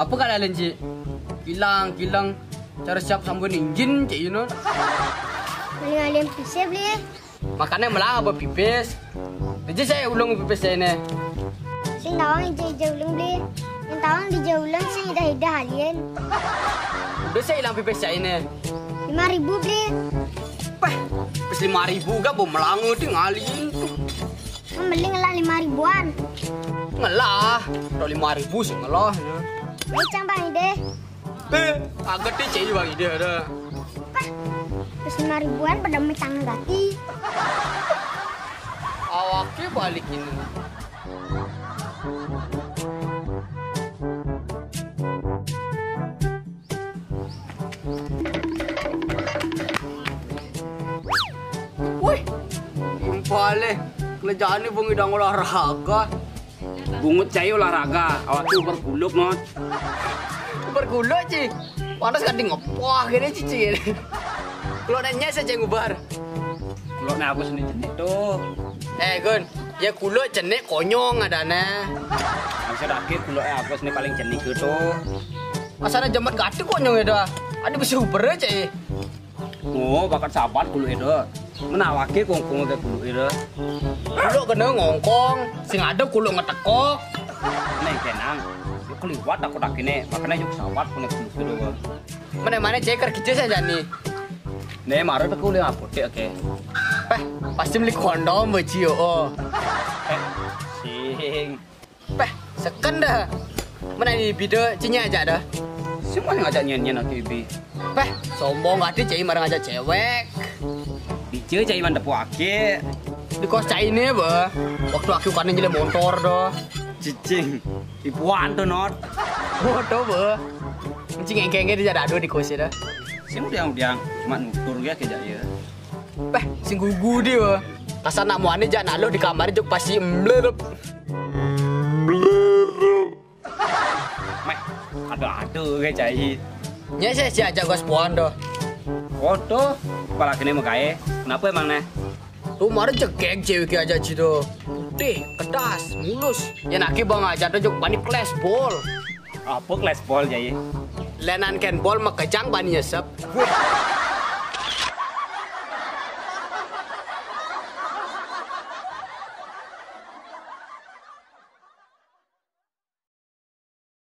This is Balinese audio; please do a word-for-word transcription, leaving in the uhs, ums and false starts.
Apa kak lalen, Cik? Kilang, kilang. Cara siap sambun injin, Cik, you know. Mending alien pise beli. Makanya melang apa pipis? Jadi saya ulung pipis saya ini. Sing tawang ija-ija ulung beli. Yang tawang di ija ulung sing ida-ida alien. Udah saya hilang pipis saya ini. Lima ribu beli. Peh, pipis lima ribu kan, bu melangu di ngalin tuh. Kan beli ngelah lima ribuan. Ngelah, kalau lima ribu sih ngelah. Ayo cang bang ide. Eh, agak deh cewek bang ide ada. Pas lima ribuan pada metang gati. Awaknya balikin. Wih, impale. Kerjaannya bungi dang olahraga. Bungut cai olahraga, awak tuh berkuluk, Mot. Berkuluk, Ci. Panas kan di ngepah gini, Cici. Kalau nanya saya ngubar. Kuluk nih aku sendiri jenik tuh. Eh, Gun, ya kuluk jenik konyong adanya. Bisa dake kuluk aku sendiri paling jenik gitu. Asana jamat gati konyong itu. Ada besi uber aja, eh. Oh, bakat sahabat kuluk itu. Menawake kongkong ke kuluk itu. Kuluk kena ngongkong, sing ada kuluk ngetekok. Neng kenang, ya keliwat aku tak kene, makanya yuk sahabat punya kuluk itu. Mana-mana ceker kecil saja nih. Nih, maru tuh kulit apa, oke, oke. Peh, pasti beli kondom, beci, oh. Eh, sing. Peh, seken dah. Mana ini video cinya aja dah. Semua ngajak nyanyian aku ibi. Peh, sombong gati cai marang ngajak cewek. Bice cai man depo ake. Di kos cai ini, bah. Waktu aku kan nyele motor dah. Cicing. Ipuan tuh, Not. Bodoh, bah. Cing engke-engke dia dado di kos dah. Sing udah udah cuma nutur ya kerja ya. Peh, sing gugu dia, bah. Kasar nak muane jak nak lo di kamar juk pasti mlerup. Meh, ada-ada ke cai. Nya saya siap ajak gua sepuan doh. Waduh, kepala kene mekae. Kenapa emang neh? Tuh mari cekek cewek ajak ci doh. Putih, kedas, mulus. Ya nake bang ajak doh juk bani kelas bol. Apa kelas bol cai? Lenan ken bol mekejang bani nyesep.